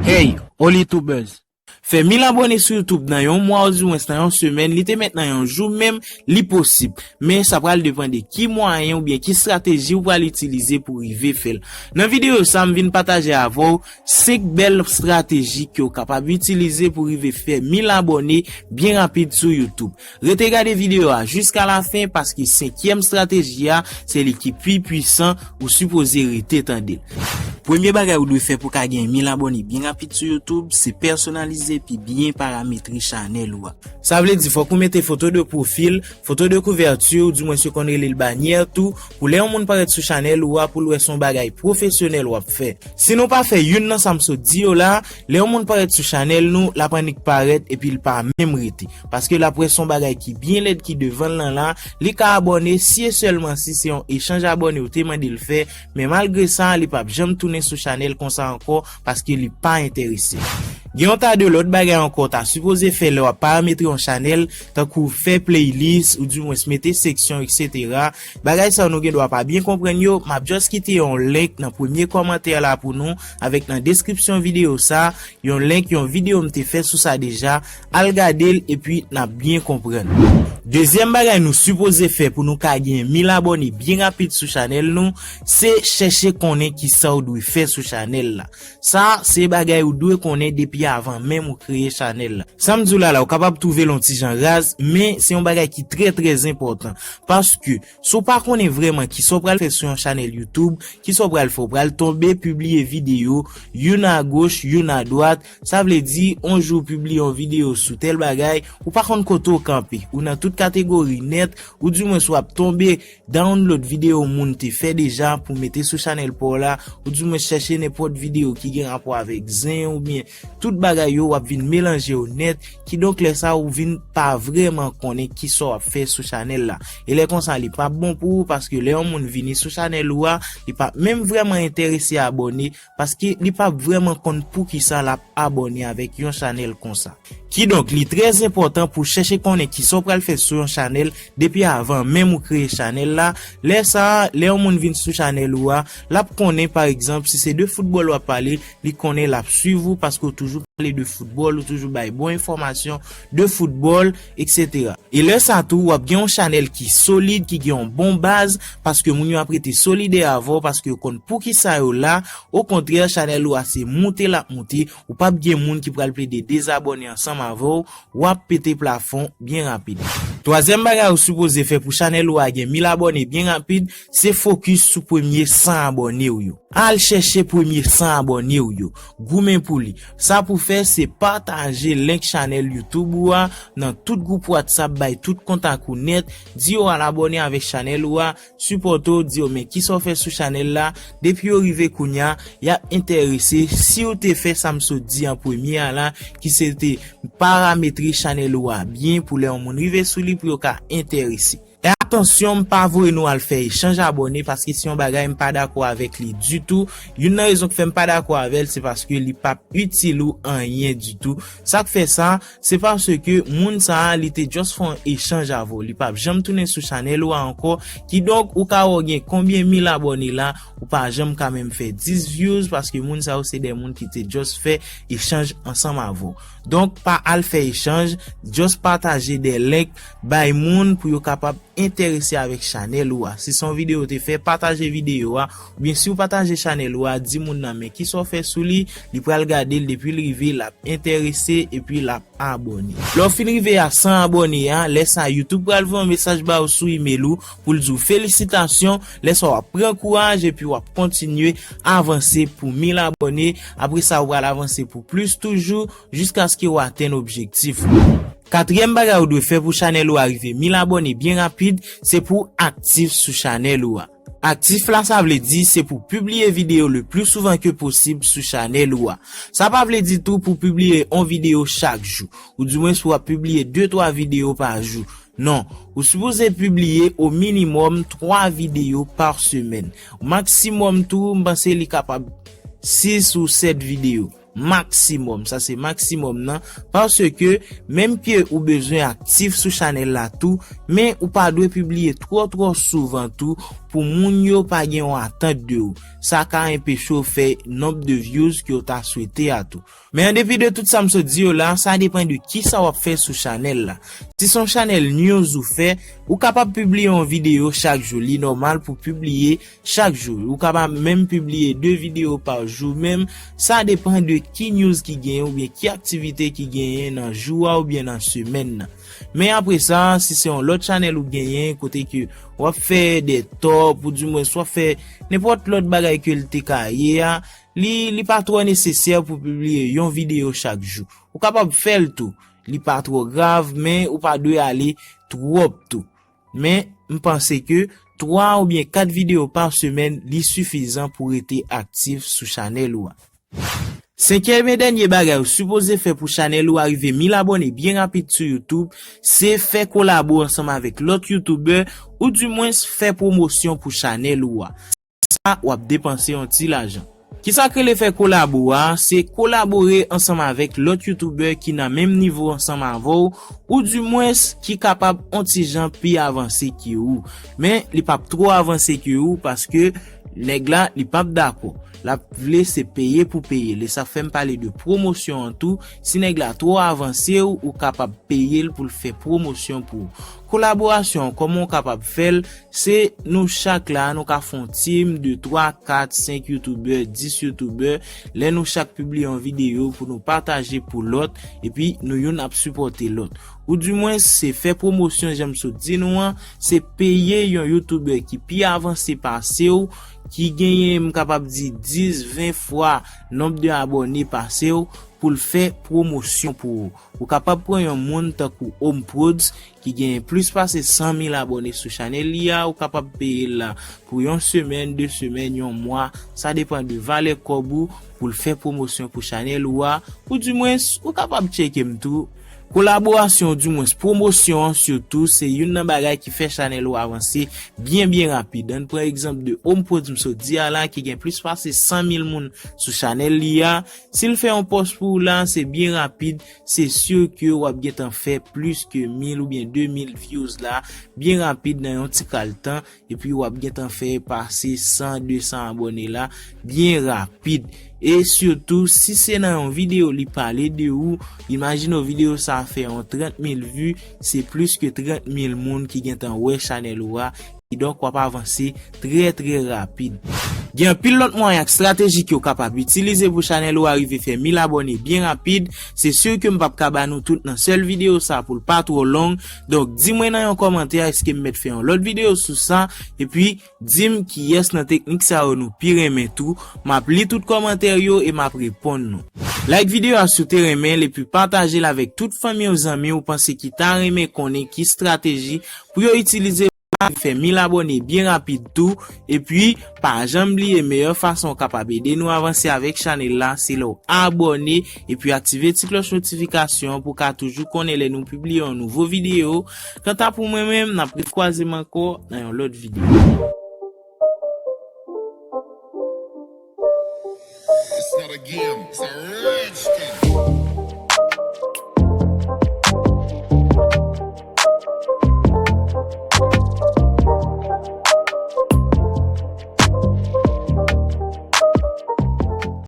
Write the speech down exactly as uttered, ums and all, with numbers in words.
Hey, Oli Tubers! Fè mil abòne sou YouTube nan yon mwa oudimwens nan yon semèn, li te mèt nan yon jou menm, li posib. Men sa pral depann de ki mwayen oubyen ki estrateji ou pral itilize pou rive fè l. Nan videyo sa, m vin pataje avè w senk bèl estrateji ke w kapab itilize pou rive fè mil abòne byen rapid sou YouTube. Rete gade videyo a jiska lafen, paske senkyèm estrateji a, se li ki pi pwisan, ou sipoze rete tande l. Premye bagay ou dwe fè pou ka gen mil abòne byen rapid sou YouTube, se pèsonalize epi byen parametre chanèl ou a. Sa vle di fòk ou mete foto de pwofil, foto de kouvèti, oudimwens yo konn rele l banyè tou, pou lè yon moun parèt sou chanèl ou a, pou l wè se yon bagay pwofesyonèl w ap fè. Si nou pa fè youn nan sa m sot di yo la, lè yon moun parèt sou chanèl nou, l ap annik parèt epi l pa menm rete. Paske l ap wè se yon bagay ki byen lèd ki devan l lan la, li ka abòne si e sèlman si se yon echanj abòne ou te mande l fè, men malgre sa, li p ap janm tounen sou chanèl konsa ankò, paske li pa enterese. Gen yon ta de lòt bagay ankò w ta sipoze fè lè w ap parametre yon chanèl, tankou fè playlist, oudimwens mete seksyon, etsetera. Bagay sa yo nou gen dwa pa byen konprann yo, m ap just kite yon link nan premye kòmantè la pou nou, avèk nan deskripsyon videyo sa, yon link, yon videyo m te fè sou sa deja, al gade l epi n ap byen konprann. Dezyèm bagay nou sipoze fè pou nou ka gen mil abòne byen rapid sou chanèl nou, se chèche konnen kisa w dwe fè sou chanèl la. Sa, se bagay ou dwe konnen depi avan menm ou kreye chanèl la. Sa m di w la la, ou kapab twouve l yon ti jan raz, men se yon bagay ki trè, trè enpòtan. Paske, si w pa konnen vrèman kisa w pral fè sou yon chanèl YouTube, kisa w pral fè, w pral tonbe pibliye videyo, youn agoch, youn adwat, sa vle di, yon jou w pibliye yon videyo sou tèl bagay, ou pa konn kote w kanpe, ou nan tout kategori nèt, oudimwens w ap tonbe download videyo moun te fè deja pou mete sou chanèl pa w la, oudimwens chèche nenpòt videyo ki gen rapò avèk zen oubyen tout bagay yo, w ap vin melanje yo nèt, kidonk lè sa ou vin pa vrèman konnen kisa w ap fè sou chanèl la. E lè konsa, li p ap bon pou ou, paske lè yon moun vini sou chanèl ou a, li p ap menm vrèman enterese abòne, paske li p ap vrèman konn poukisa l ap abòne avèk yon chanèl konsa. Kidonk, li trè enpòtan pou chèche konnen kisa w pral fè sou yon chanèl depi avan menm ou kreye chanèl la. Lè sa a, lè yon moun vin sou chanèl ou a, l ap konnen, pa egzanp, si se de foutbòl w ap pale, li konnen l ap swiv ou paske w toujou pale de foutbòl, ou toujou bay bon enfòmasyon de foutbòl, etsetera. E lè sa tou, w ap gen yon chanèl ki solid, ki gen yon bon baz, paske moun yo ap rete solidè avè w, paske yo konn poukisa yo la. Okontrè, chanèl ou a se moute l ap moute, ou p ap gen moun ki pral plede dezabòne ansanm avè w, w ap pete plafon byen rapid. Twazyèm bagay ou sipoze fè pou chanèl ou a gen mil abòne byen rapid, se fokis sou premye san abòne w yo. Al chèche premye san abòne w yo, goumen pou li. Sa pou fè, se pataje link chanèl YouTube ou a nan tout gwoup WhatsApp, bay tout kontak ou nèt, di yo al abòne avèk chanèl ou a, sipòte w, di yo men kisa w fè sou chanèl la, depi yo rive kounya, y ap enterese si w te fè sa m sot di an premye a la, ki se te parametre chanèl ou a byen pou lè yon moun rive sou li pou yo ka enterese. E atansyon, m pa voye nou al fè echanj abòne, paske se yon bagay m pa dakò avèk li ditou. Youn nan rezon k fè m pa dakò avè l, se paske li p ap itil ou anyen ditou. Sa k fè sa, se paske moun sa a, li te just fè yon echanj avè w. Li p ap janm tounen sou chanèl ou a ankò. Kidonk, ou ka wè w gen konbyen mil abòne la, ou pa janm ka menm fè dis views, paske moun sa yo se de moun ki te just fè echanj ansanm avè w. Donk, pa al fè echanj, just pataje de link, bay moun pou yo kapab enterese avèk chanèl ou a. Si se yon videyo ou te fè, pataje videyo a. Oubyen si w pataje chanèl ou a, di moun nan men kisa w fè sou li, li pral gade l, depi l rive, l ap enterese epi l ap abòne. Lè w fin rive a san abòne a, lè sa a YouTube pral voye yon mesaj ba w sou email ou pou l di w felisitasyon, lè sa a w ap pran kouraj epi w ap kontinye avanse pou mil abòne. Apre sa, ou pral avanse pou plis toujou, jiskaske w atenn objektif ou. Katriyèm bagay ou dwe fè pou chanèl ou a rive mil abòne byen rapid, se pou w aktif sou chanèl ou a. Aktif la, sa vle di se pou w pibliye videyo le pli souvan ke posib sou chanèl ou a. Sa pa vle di tou pou w pibliye yon videyo chak jou, oudimwens pou w ap pibliye de twa videyo pa jou. Non, ou sipoze pibliye o minimòm twa videyo pa semèn. Maksimòm tou, m panse li kapab sis ou sèt videyo. Maksimòm, sa se maksimòm nan, paske menm ke ou bezwen aktif sou chanèl la tou, men ou pa dwe pibliye twò, twò souvan tou, pou moun yo pa gen yon atant de ou. Sa ka anpeche w fè nonb de views ke w ta swete a tou. Men an depi de tout sa m sot di yo la, sa depann de kisa w ap fè sou chanèl la. Si se yon chanèl news ou fè, ou kapab pibliye yon videyo chak jou. Li nòmal pou pibliye chak jou. Ou kapab menm pibliye de videyo pa jou menm. Sa depann de ki news ki genyen oubyen ki aktivite ki genyen nan jou a oubyen nan semèn nan. Men apre sa, si se yon lòt chanèl ou genyen kote ke w ap fè de top, ou dimwens w ap fè nenpòt lòt bagay ke l te ka ye a, li, li pa twò nesesè pou pibliye yon videyo chak jou. Ou kapab fè l tou. Li pa twò grav, men ou pa dwe ale twòp tou. Men, m panse ke twa oubyen kat videyo pa semèn, li sifizan pou rete aktif sou chanèl ou a. Senkyèm e dènye bagay ou sipoze fè pou chanèl ou a rive mil abòne byen rapid sou YouTube, se fè kolabo ansanm avèk lòt youtubè, oudimwens fè pwomosyon pou chanèl ou a. Sa, w ap depanse yon ti lajan. Kisa k rele fè kolabo a? Se kolabore ansanm avèk lòt youtubè ki nan menm nivo ansanm avè w, oudimwens ki kapab on ti jan pi avanse ke ou. Men, li p ap twò avanse ke ou, paske nèg la, li p ap dakò. L ap vle se peye pou peye. E sa fè m pale de pwomosyon an tou. Si nèg la twò avanse w, ou kapab peye l pou l fè pwomosyon pou ou. Kolaborasyon an, kòman w kapab fè l? Se nou chak la, nou ka fè yon team de twa, kat, senk youtubè, dis youtubè. Lè nou chak pibliye yon videyo pou nou pataje pou lòt, epi nou youn ap sipòte lòt. Oudimwens, se fè pwomosyon, jan m sot di nou an, se peye yon youtubè ki pi avanse pase w, ki genyen, m kapab di, dis, ven fwa nonb de abòne pase w, pou l fè pwomosyon pou ou. Ou kapab pran yon moun tankou Home Prodz ki genyen plis pase san mil abòne sou chanèl li a, ou kapab peye l la pou yon semèn, de semèn, yon mwa, sa depann de valè kòb ou pou l fè pwomosyon pou chanèl ou a, oudimwens, ou kapab tcheke m tou. Kolaborasyon, oudimwens pwomosyon an sitou, se youn nan bagay ki fè chanèl ou avanse byen, byen rapid. Ann pran egzanp de Home Prodz m sot di a la, ki gen plis pase san mil moun sou chanèl li a. Si l fè yon pòs pou ou la, se byen rapid, se si ke w ap gentan fè plis ke mil oubyen de mil views la, byen rapid nan yon ti kal tan, epi w ap gentan fè pase san, de san abòne la, byen rapid. E sitou, si se nan yon videyo li pale de ou, imajine w videyo sa a fè yon trant mil vi, se plis ke trant mil moun ki gentan wè chanèl ou a, kidonk w ap avanse trè, trè rapid. Gen anpil lòt mwayen ak estrateji ke w kapab itilize pou chanèl ou a rive fè mil abòne byen rapid. Se si ke m p ap ka ba nou tout nan sèl videyo sa pou l pa twò long. Donk, di mwen nan yon kòmantè, èske m mèt fè yon lòt videyo sou sa? Epi, di m kiyès nan teknik sa yo nou pi renmen tou. M ap li tout kòmantè yo e m ap reponn nou. Like videyo a si w te renmen l, epi pataje l avèk tout fanmi w, zanmi w panse ki ta renmen konnen ki estrateji pou yo itilize pou fè mil abòne byen rapid tou. Epi, pa janm bliye, meyè fason w kapab ede nou avanse avèk chanèl la, se lè w abòne epi aktive ti klòch notifikasyon an pou w ka toujou konnen lè nou pibliye yon nouvo videyo. Kanta pou mwen menm, n ap rekwazem ankò nan yon lòt videyo.